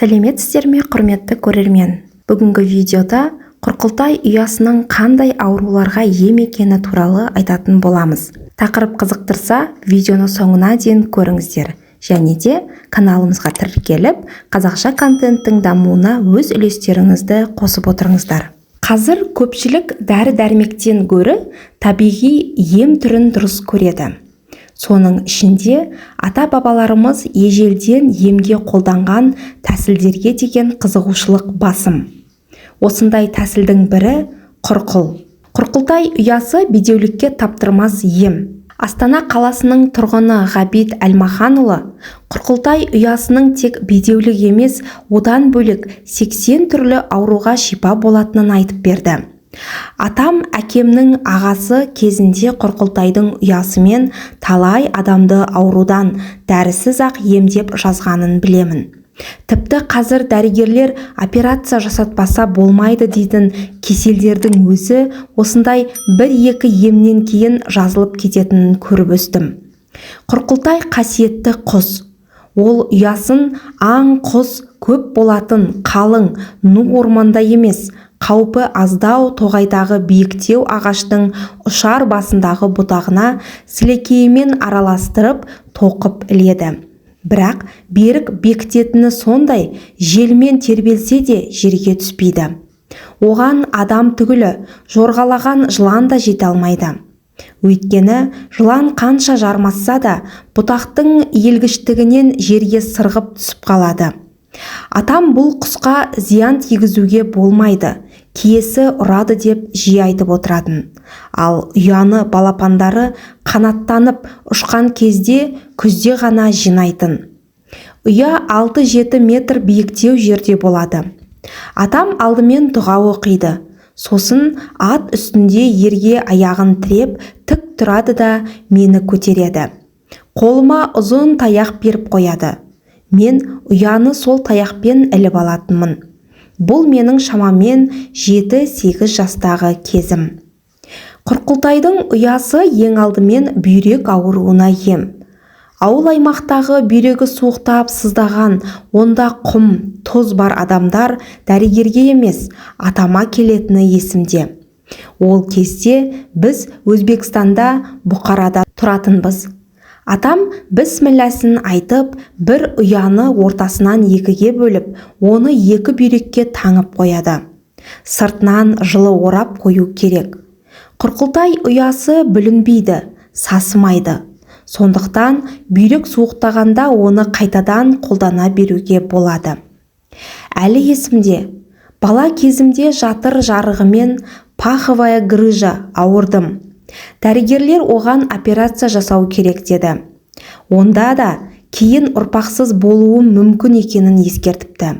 Сәлеметсіздер ме, құрметті көрермен! Бүгінгі видеода құрқылтай ұясының қандай ауруларға ем екені туралы айтатын боламыз. Тақырып қызықтырса, видеоны соңына дейін көріңіздер және де каналымызға тіркеліп, қазақша контенттің дамуына өз үлестеріңізді қосып отырыңыздар. Қазір көпшілік дәрі-дәрмектен гөрі табиғи ем түрін дұрыс көреді. Соның ішінде ата-бабаларымыз ежелден емге қолданған тәсілдерге деген қызығушылық басым. Осындай тәсілдің бірі – құрқыл. Құрқылтай ұясы – бедеулікке таптырмас ем. Астана қаласының тұрғыны Ғабит Әлмаханұлы құрқылтай ұясының тек бедеулік емес, одан бөлек 80 түрлі ауруға шипа болатынын айтып берді. Атам, әкемнің ағасы, кезінде құрқылтайдың ұясымен талай адамды аурудан дәрісіз-ақ емдеп жазғанын білемін. Тіпті қазір дәрігерлер операция жасатпаса болмайды дейтін кеселдердің өзі осындай бір-екі емнен кейін жазылып кететінін көріп өстім. Құрқылтай – қасиетті құс. Ол ұясын аң-құс көп болатын қалың ну орманда емес, қаупі аздау тоғайдағы биіктеу ағаштың ұшар басындағы бұтағына сілекейімен араластырып тоқып іледі. Бірақ берік бекітетіні сондай, желмен тербелсе де, жерге түспейді. Оған адам түгілі, жорғалаған жылан да жете алмайды. Өйткені жылан қанша жармасса да, бұтақтың иілгіштігінен жерге сырғып түсіп қалады. Атам бұл құсқа зиян тигізуге болмайды, киесі ұрады деп жиі айтып отыратын. Ал ұяны балапандары қанаттанып ұшқан кезде, күзде ғана жинайтын. Ұя 6-7 метр биіктеу жерде болады. Атам алдымен дұға оқиды, сосын ат үстінде ерге аяғын тіреп тік тұрады да, мені көтереді. Қолыма ұзын таяқ беріп қояды. Мен ұяны сол таяқпен іліп алатынмын. Бұл менің шамамен 7-8 жастағы кезім. Құрқылтайдың ұясы ең алдымен бүйрек ауруына ем. Ауыл аймақтағы бүйрегі суықтап сыздаған, онда құм, тұз бар адамдар дәрігерге емес, атама келетіні есімде. Ол кезде біз Өзбекстанда, Бұқарада тұратынбыз. Атам бісмілләсін айтып, бір ұяны ортасынан екіге бөліп, оны екі бүйрекке таңып қояды. Сыртынан жылы орап қою керек. Құрқылтай ұясы бүлінбейді, сасымайды. Сондықтан бүйрек суықтағанда оны қайтадан қолдана беруге болады. Әлі есімде, бала кезімде жатыр жарығымен, паховая грыжа, ауырдым. Дәрігерлер оған операция жасау керек деді. Онда да кейін ұрпақсыз болуым мүмкін екенін ескертіпті.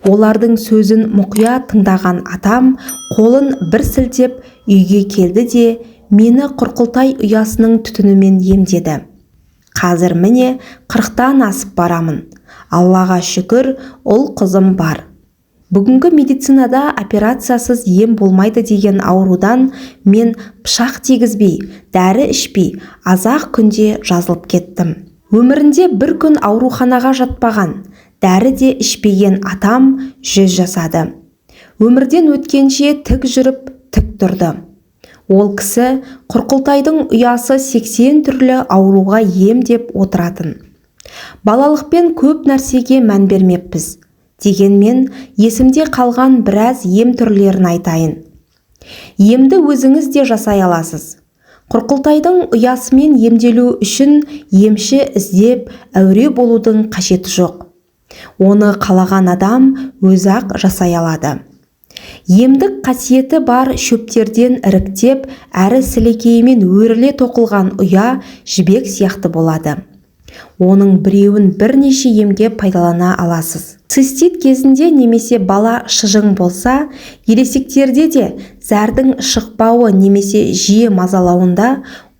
Олардың сөзін мұқият тыңдаған атам қолын бір сілтеп, үйге келді де, мені құрқылтай ұясының түтінімен емдеді. Қазір, міне, 40-тан асып барамын. Аллаға шүкір, ұл қызым бар. Бүгінгі медицинада операциясыз ем болмайды деген аурудан мен пышақ тигізбей, дәрі ішпей, аз-ақ күнде жазылып кеттім. Өмірінде бір күн ауруханаға жатпаған, дәрі де ішпеген атам 100 жасады. Өмірден өткенше тік жүріп, тік тұрды. Ол кісі құрқылтайдың ұясы 80 түрлі ауруға ем деп отыратын. Балалықпен көп нәрсеге мән бермеппіз. Дегенмен есімде қалған біраз ем түрлерін айтайын. Емді өзіңіз де жасай аласыз. Құрқылтайдың ұясымен емделу үшін емші іздеп әуре болудың қажеті жоқ. Оны қалаған адам өзі-ақ жасай алады. Емдік қасиеті бар шөптерден іріктеп әрі сілекейімен өріле тоқылған ұя жібек сияқты болады. Оның біреуін бірнеше емге пайдалана аласыз. Цистит кезінде немесе бала шыжың болса, ересектерде де зәрдің шықпауы немесе жиі мазалауында,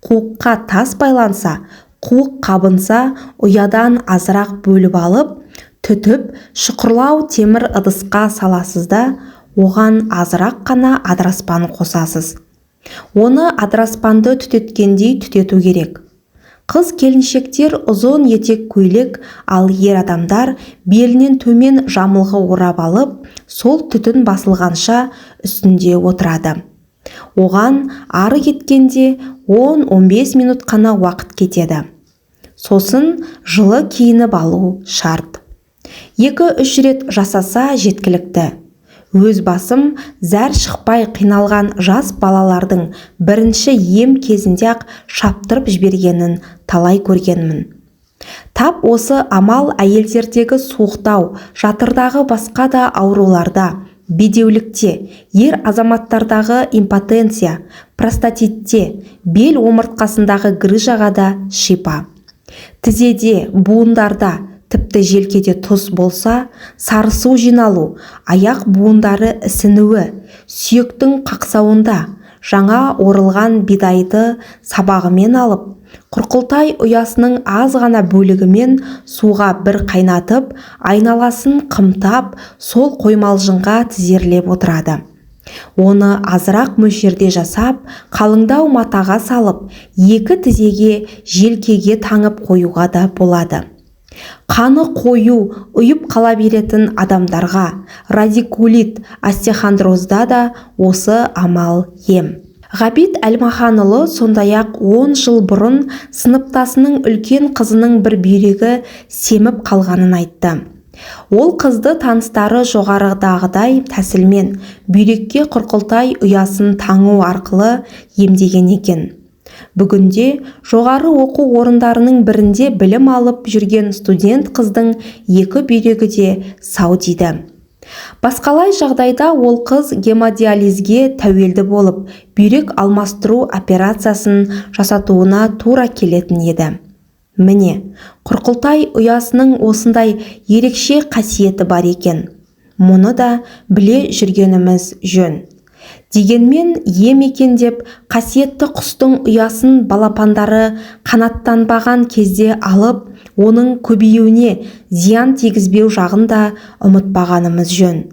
қуыққа тас байланса, қуық қабынса, ұядан азырақ бөліп алып, түтіп, шұқырлау темір ыдысқа саласыз да, оған азырақ қана адыраспан қосасыз. Оны адыраспанды түтеткендей түтету керек. Қыз келіншектер ұзын етек көйлек, ал ер адамдар белінен төмен жамылғы орап алып, сол түтін басылғанша үстінде отырады. Оған ары кеткенде 10-15 минут қана уақыт кетеді. Сосын жылы киініп алу шарт. 2-3 рет жасаса жеткілікті. Өз басым зәр шықпай қиналған жас балалардың бірінші ем кезінде-ақ шаптырып жібергенін талай көргенмін. Тап осы амал әйелдердегі суықтау, жатырдағы басқа да ауруларда, бедеулікте, ер азаматтардағы импотенция, простатитте, бел омыртқасындағы грыжаға да шипа. Тізеде, буындарда, тіпті желкеде тұз болса, сарысу жиналу, аяқ буындары ісінуі, сүйектің қақсауында жаңа орылған бидайды сабағымен алып, құрқылтай ұясының аз ғана бөлігімен суға бір қайнатып, айналасын қымтап, сол қоймалжыңға тізерлеп отырады. Оны азырақ мөлшерде жасап, қалыңдау матаға салып, екі тізеге, желкеге таңып қоюға да болады. Қаны қою, ұйып қала беретін адамдарға радикулит, остеохондрозда да осы амал ем. Ғабит Әлмаханұлы сондай-ақ 10 жыл бұрын сыныптасының үлкен қызының бір бүйрегі семіп қалғанын айтты. Ол қызды таныстары жоғарыдағыдай тәсілмен бүйрекке құрқылтай ұясын таңу арқылы емдеген екен. Бүгінде жоғары оқу орындарының бірінде білім алып жүрген студент қыздың екі бүйрегі де сау дейді. Басқалай жағдайда ол қыз гемодиализге тәуелді болып, бүйрек алмастыру операциясын жасатуына тура келетін еді. Міне, құрқылтай ұясының осындай ерекше қасиеті бар екен. Мұны да біле жүргеніміз жөн. Дегенмен ем екен деп қасиетті құстың ұясын балапандары қанаттанбаған кезде алып, оның көбеюіне зиян тигізбеу жағын да ұмытпағанымыз жөн.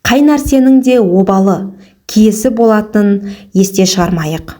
Қай нәрсенің де обалы, киесі болатын есте шығармайық.